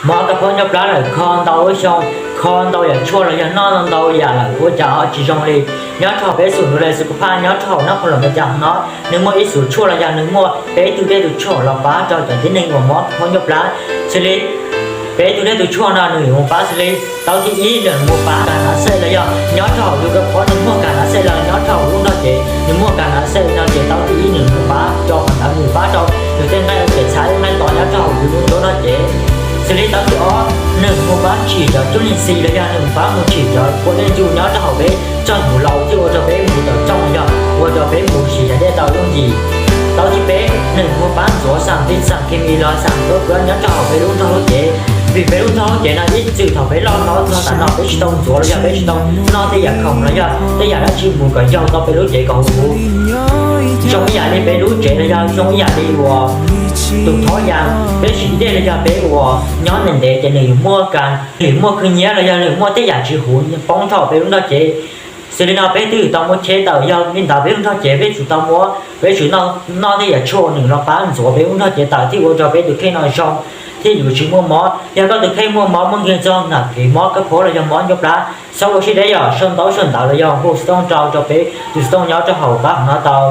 Mob kab phaub nyob plab lawm kho ntau lub xyoo, kho ntau yam tshuaj los yog noj ntau yam lawm ua cas ho tsis zoo li. Nyob rau hauv peb xum nuv le xu ka phaj nyob rau hauv nab qhua los mus cas no, nws muaj ib xum tshuaj los yog nws muaj peb tug dej tug tshuaj los pab rau cov tib neeg uas mob kab phaub nyob plab. Xws li peb tug dej tug tshuaj no nws yuav mus pab xws li tau thib ib nws mus pab kas nav xej los yog nyob rau hauv yus kab phaub nws muaj kas nav xej los nyob rau hauv lub nrog cev nws muaj kas nav xej no ces tau thib ib nws mus pab rau qhov ntawd nws pab rau nws tej nqaij ua pem txha tej nqaij tod nyob rau hauv yus lub nrog cev. Xws li tau thib ob nws mus pab tsim cov cuj leeg xis los yog nws mus pab mus tsim cov kua dej ncu nyob rau hauv peb txoj hnyuv laus thiaj ua rau peb mus tawm rooj los yog ua rau peb mus siv yam dej tau yooj yim. Tau thib peb nws mus pab ntxuav xam tis xam khes mis los xam kab phaub nyob rau hauv peb lub nrog lub cev. Vim peb lub nrog lub cev no ib txwm thaum peb loj no txog tav no peb tsis tau ntxuav los yog peb tsis tau noj tej yam khoom los yog tej yam dab tsi mus kom yaug tau peb lub cev kom huv huv. Zoo ib yam li peb lub tsev los yog zoo ib yam li uas tus thob ya, peb siv dej los yog peb uas nyob ntev ntev ces nws yuav muaj kas, nws yuav muaj khw nyiab los yog nws muaj tej yam tsis huv poob rau peb lub nrog cev. Xws li no peb twb tau muab cheb tawm yog li ntawd peb lub nrog cev peb tsum tau muab, peb tsum noj tej yam tshuaj nws los pab ntxuav peb lub nrog cev tawm thiaj ua rau peb tus kheej no zoo thiab yuav tsis muaj mob. Yog koj tus kheej muaj mob muaj nkeeg txog nam kev mob kab phaub los yog mob nyob plab, txhob ua siab deb yom, sau ntaub sau ntawv los yog hu xov tooj rau rau peb tus xov tooj nyob rau hauv qab hauv no tau.